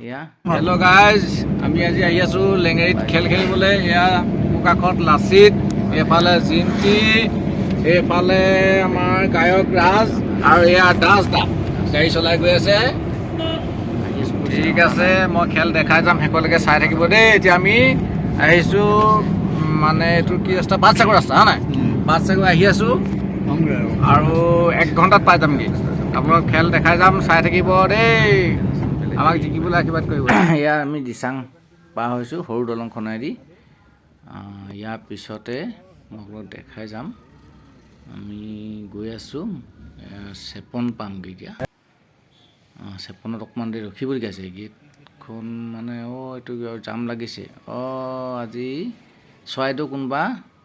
এয়া hello' guys, আমি আজি আহি আছোঁ লেঙেৰীত খেল খেলিবলৈ। এয়া মোৰ কাষত লাচিত, এইফালে জিন্তি, এইফালে আমাৰ গায়ক ৰাজ আৰু এয়া দাস দা গাড়ী চলাই গৈ আছে। ঠিক আছে, মই খেল দেখাই যাম, শেষলৈকে চাই থাকিব দেই। এতিয়া আমি আহিছোঁ, মানে এইটো কি ৰাস্তা, পাঁচচাগৰ ৰাস্তা হয় নাই? পাঁচচাগৰ আহি আছোঁ আৰু 1 ঘণ্টাত পাই যামগৈ। আপোনালোক খেল দেখাই যাম, চাই থাকিব দেই। আমাক জিকিবলৈ আশীৰ্বাদ কৰিব। এয়া আমি দিচাং পাৰ হৈছোঁ সৰু দলংখনেদি। ইয়াৰ পিছতে মই আপোনালোক দেখাই যাম। আমি গৈ আছোঁ, চেপন পামগৈ এতিয়া। চেপনত অকণমান দেৰি ৰখিবলগীয়া আছে। গেটখন মানে এইটো জাম লাগিছে। আজি চৰাইদেউ কোনোবা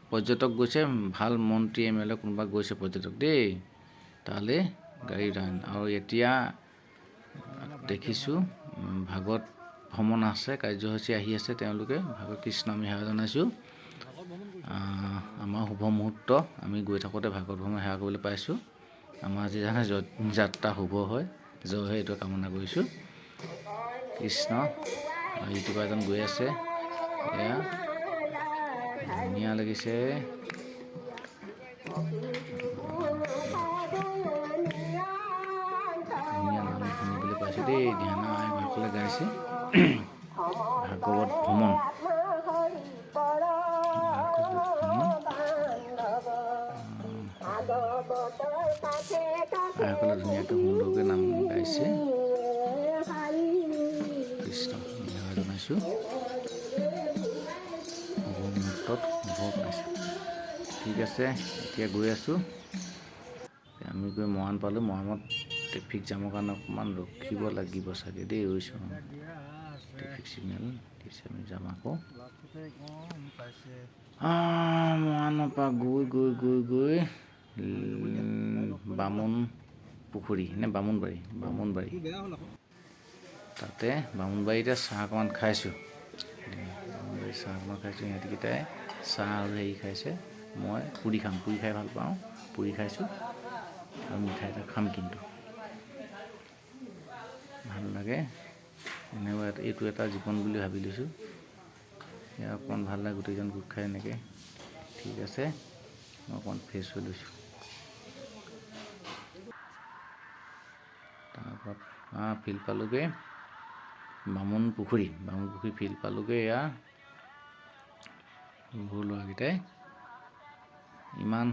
পৰ্যটক গৈছে, ভাল মন্ত্ৰী এম এল এ কোনোবা গৈছে পৰ্যটক দেই, তালৈ গাড়ী। আৰু এতিয়া দেখিছোঁ ভাগৱত ভ্ৰমণ আছে, কাৰ্যসূচী আহি আছে তেওঁলোকে। ভাগৱত কৃষ্ণ, আমি সেৱা জনাইছোঁ। আমাৰ শুভ মুহূৰ্ত, আমি গৈ থাকোঁতে ভাগৱত ভ্ৰমণ সেৱা কৰিবলৈ পাইছোঁ। আমাৰ আজি জানে যাত্ৰা শুভ হয়, জয় হয়, এইটো কামনা কৰিছোঁ। কৃষ্ণ। ইউটিউবাৰ এজন গৈ আছে। এয়া ধুনীয়া লাগিছে। ধুনীয়া নাম শুনিবলৈ পাইছোঁ দেই। ধ্যানা আইসকলে গাইছে ভাগৱত ভ্ৰমণ, ভাগৱত ভ্ৰমণ। আইসকলে ধুনীয়াকৈ সুন্দৰকৈ নাম গাইছে। কৃষ্ণ, সেৱা জনাইছোঁ। শুভ মুহূৰ্তত শুভ পাইছোঁ। ঠিক আছে, এতিয়া গৈ আছোঁ। আমি গৈ মৰাণ পালোঁ। মৰাণত ট্ৰেফিক জামৰ কাৰণে অকণমান ৰখিব লাগিব চাগে দেই। ৰৈছোঁ, ট্ৰেফিক চিগনেল দিছে, আমি যাম আকৌ। মৰাণৰ পৰা গৈ গৈ গৈ গৈ বামুণ পুখুৰী নে বামুণবাৰী, বামুণবাৰী, তাতে বামুণবাৰীতে চাহ অকণমান খাইছোঁ। বামুণবাৰীত চাহ অকণমান খাইছোঁ। ইহঁতকেইটাই চাহ আৰু হেৰি খাইছে, মই পুৰি খাম, পুৰি খাই ভাল পাওঁ, পুৰি খাইছোঁ আৰু মিঠাই এটা খাম, কিন্তু ভাল লাগে। এনেকুৱা এইটো এটা জীৱন বুলি ভাবি লৈছোঁ। এয়া অকণমান ভাল লাগে গোটেইজন গোট খাই এনেকৈ। ঠিক আছে, মই অকণমান ফ্ৰেছ হৈ লৈছোঁ। তাৰপৰা ফিল্ড পালোঁগৈ, বামুণ পুখুৰী, বামুণ পুখুৰী ফিল্ড পালোঁগৈ। এয়া সৰু ল'ৰাকেইটাই ইমান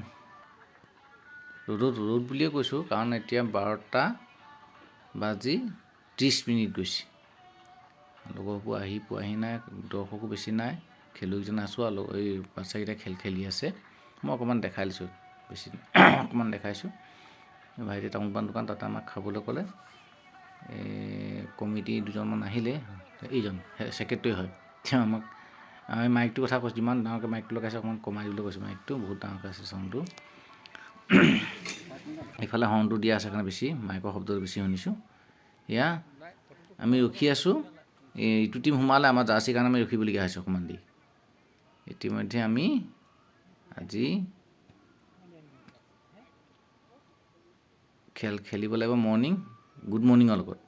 ৰ'দত, ৰ'দ বুলিয়ে কৈছোঁ কাৰণ এতিয়া 12টা বাজি 30 মিনিট গৈছে। লগৰবোৰ আহি পোৱাহি নাই, দৰ্শকো বেছি নাই, খেলুৱৈকেইজন আছোঁ আৰু এই বাচ্ছাকেইটাই খেল খেলি আছে। মই অকণমান দেখাই লৈছোঁ, বেছি অকণমান দেখাইছোঁ। ভাইটি তামোল পাণ দোকান, তাতে আমাক খাবলৈ ক'লে। এই কমিটি দুজনমান আহিলে, এইজন ছেক্ৰেটেৰী হয়, তেওঁ আমাক আমি মাইকটোৰ কথা কৈছোঁ, যিমান ডাঙৰকৈ মাইকটো লগাইছে অকণমান কমাই দিবলৈ কৈছোঁ। মাইকটো বহুত ডাঙৰকৈ আছে চাউণ্ডটো, ইফালে হৰ্ণটো দিয়া আছে কাৰণে বেছি মাইকৰ শব্দটো বেছি শুনিছোঁ। এয়া আমি ৰখি আছোঁ, এইটো টীম সোমালে আমাৰ জাৰ্চিৰ কাৰণে আমি ৰখিবলগীয়া হৈছে অকণমান দেৰি। ইতিমধ্যে আমি আজি খেল খেলিব লাগিব মৰ্ণিং গুড মৰ্ণিঙৰ লগত,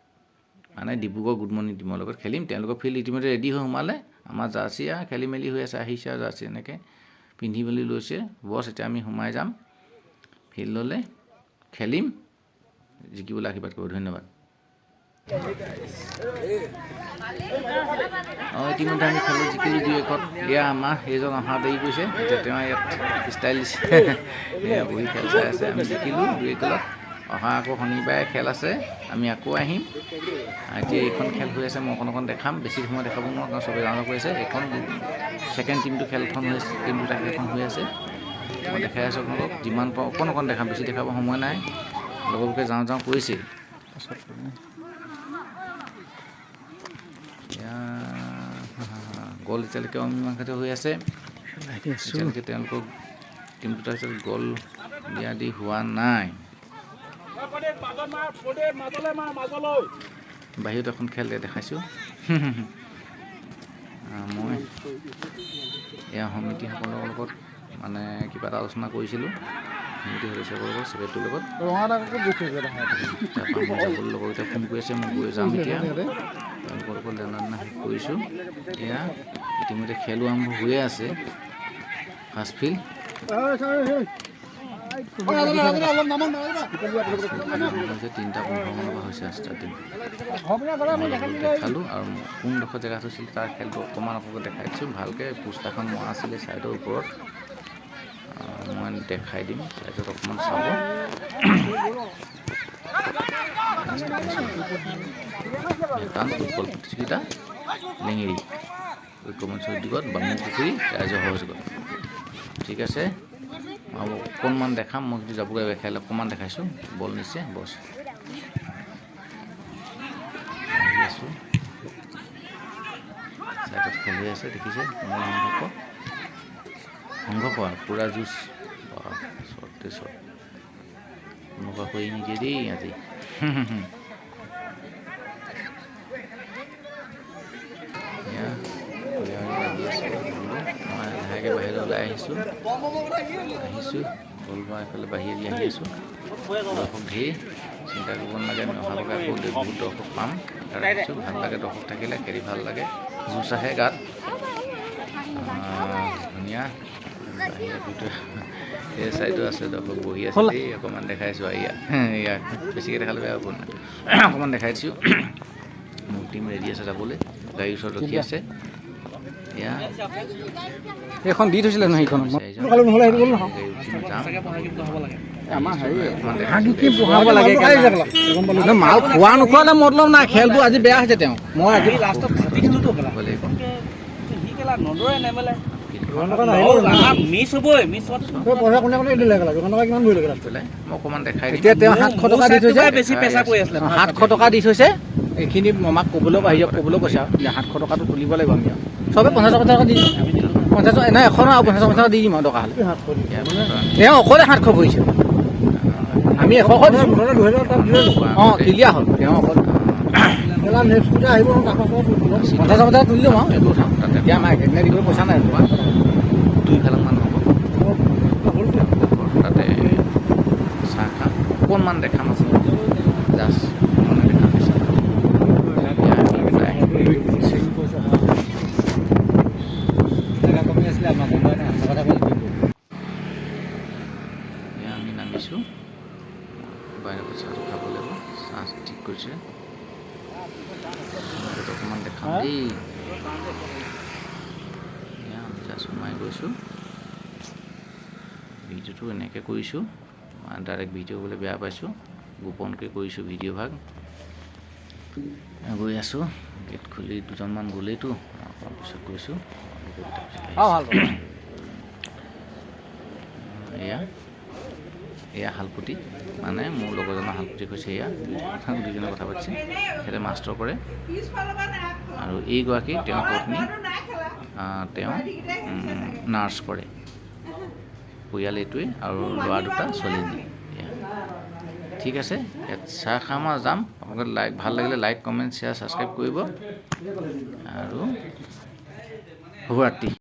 মানে ডিব্ৰুগড় গুড মৰ্ণিং টীমৰ লগত খেলিম। তেওঁলোকৰ ফিল্ড ইতিমধ্যে ৰেডি হৈ সোমালে, আমাৰ জাৰ্চি আৰু খেলি মেলি হৈ আছে, আহিছে আৰু জাৰ্চি এনেকৈ পিন্ধি মেলি লৈছে। বছ, এতিয়া আমি সোমাই যাম ফিল্ডলৈ, খেলিম, জিকিবলৈ আশীৰ্বাদ কৰিব। ধন্যবাদ। ইতিমধ্যে আমি খেলোঁ, জিকিলোঁ 2-1ত। এয়া আমাৰ সেইজন অহা দেৰি কৰিছে, এতিয়া তেওঁ ইয়াত ষ্টাইল দিছে, এয়া বহি খেল চাই আছে। আমি জিকিলোঁ 2-1ত। অহা আকৌ শনিবাৰে খেল আছে, আমি আকৌ আহিম। এতিয়া এইখন খেল হৈ আছে, মই অকণ অকণ দেখাম, বেছি সময় দেখাব নোৱাৰোঁ কাৰণ চবেই যাওঁ কৰি আছে। এইখন ছেকেণ্ড টীমটো খেলখন হৈ আছে, টীম দুটা খেলখন হৈ আছে, মই দেখাই আছোঁ আপোনালোকক যিমান পাৰোঁ অকণ অকণ দেখাম, বেছি দেখাব সময় নাই। লগৰবোৰে যাওঁ যাওঁ কৰিছেই। গ'ল এতিয়ালৈকে অমীমাংসিত হৈ আছে, এতিয়ালৈকে তেওঁলোকক টীম দুটাৰ ভিতৰত গ'ল দিয়া দি হোৱা নাই। বাহিৰত এখন খেল দেখাইছোঁ মই। এয়া সমিতিসকলৰ লগত মানে কিবা এটা আলোচনা কৰিছিলোঁ, সমিতি সদস্যসকলৰ লগত, ছেক্ৰেটেৰীৰ লগত। তাৰপৰা মই যাবলৈ লগৰকেইটা ফোন কৰি আছে, মই গৈ যাম এতিয়া তেওঁলোকৰ লগত। দানা দানা শেষ কৰিছোঁ। এয়া ইতিমধ্যে খেলো আৰম্ভ হৈয়ে আছে। ফাৰ্ষ্ট ফিল্ড হৈছে 3:15 মানৰ পৰা হৈছে ষ্টাৰ্টিং। দেখালোঁ আৰু কোনডোখৰ জেগাত হৈছিল তাৰ খেলটো অকণমান আপোনালোকক দেখাই দিছোঁ ভালকৈ। পোষ্টাৰখন মৰা আছিলে ছাইডৰ ওপৰত, মই দেখাই দিম, ছাইডত অকণমান চাব। টান ফুটবল প্ৰতিযোগিতা, লেঙেৰি ঐক্যমঞ্চৰ উদ্যোগত, বামুণ পুখুৰী ৰাইজৰ সহযোগত। ঠিক আছে, আৰু অকণমান দেখাম। মই কিন্তু যাবগৈ লাগিব, খেল অকণমান দেখাইছোঁ। বল নিছে, বছ আহি আছোঁ। ছাইডত খেল হৈ আছে, দেখিছে। সংঘ সংঘ পোৱা পূৰা যুঁজ, শ্বৰ্টে শ্বৰ্ট, কোনোবা কৰি নিদিয়ে দেই আজি। এয়া লাগি আছে। মই লাহেকৈ বাহিৰলৈ ওলাই আহিছোঁ আহিছোঁ বল মই এইফালে বাহিৰে আহি আছোঁ। দৰ্শক ধেৰ, চিন্তা কৰিব নালাগে। আমি অহা বছৰ আকৌ বহুত দৰ্শক পাম ৰাখিছোঁ। ভাল লাগে দৰ্শক থাকিলে, খেলি ভাল লাগে, জোচ আহে গাত, ধুনীয়া। বাহিৰৰ ভিতৰত এই চাইডো আছে, দৰ্শক বহি আছে দেই। অকণমান দেখাইছোঁ ইয়াক ইয়াক বেছিকৈ দেখালে বেয়া হ'ব নাই, অকণমান দেখাই দিছোঁ। মোৰ টিম ৰেডি আছে যাবলৈ, গাড়ীৰ ওচৰত ৰখি আছে। এয়া এইখন দি থৈছিলে নহয় সেইখন। যাম। মাল খোৱা নোখোৱা মতলব নাই, খেলটো আজি বেয়া হৈছে। তেওঁ মই আজি লাষ্টত ফাটি খেলোতো কেলা সি কেলা নদৌৰে নেমেলে, মিছ হ'বই, মিছ অকণমান দেখাই। এতিয়া তেওঁ 700 টকা দি থৈছে, বেছি পেচা পৰি আছিলে। 700 টকা দি থৈছে। এইখিনি আমাক ক'বলৈও আহি ক'বলৈও কৈছে আৰু 700 টকাটো তুলিব লাগিব। আমি আৰু চবে 50 50 টকা দি দিম, 50 নাই 100 নহয়, আৰু 50 50 টকা দি দিম। আৰু টকা হ'লে তেওঁ অকলে 700 ভৰিছে, আমি 100 দিছোঁ। অঁ, ক্লিয়াৰ হ'ল। তেওঁ অকল 50 50 তুলি ল'ম আৰু এইটো কথা। এতিয়া আমাৰ একেদিনাই দিবলৈ পইচা নাই। 2 ফালংমান হ'ব তাতে চাহ খাম, অকণমান দেখাম আছে, জাষ্ট অকণমান দেখাম। এয়া আমি নামিছোঁ, বাহিৰত চাহটো খাব লাগিব। চাহ ঠিক কৰিছে, অকণমান দেখাম দেই। এয়া আমি জাষ্ট সোমাই গৈছোঁ। ভিডিঅ'টো এনেকৈ কৰিছোঁ, ডাইৰেক্ট ভিডিঅ' হ'বলৈ বেয়া পাইছোঁ, গোপনকৈ কৰিছোঁ ভিডিঅ' ভাগ। গৈ আছোঁ, গেট খুলি দুজনমান গ'লেইতো, অকণমান পিছত গৈছোঁ। এয়া এয়া শালপতি, মানে মোৰ লগৰজনৰ শালপতি হৈছে। এয়া দুজনে কথা পাতিছে, তেখেতে মাষ্টৰ কৰে। আৰু এইগৰাকী তেওঁৰ পত্নী, তেওঁ নাৰ্ছ কৰে। পৰিয়াল এইটোৱে আৰু ল'ৰা দুটা, ছোৱালীজনী। এয়া ঠিক আছে, ইয়াত চাহ খাম আৰু যাম। আপোনালোকে লাইক ভাল লাগিলে লাইক, কমেণ্ট, শ্বেয়াৰ, ছাবস্ক্ৰাইব কৰিব আৰু শুভৰাত্ৰি।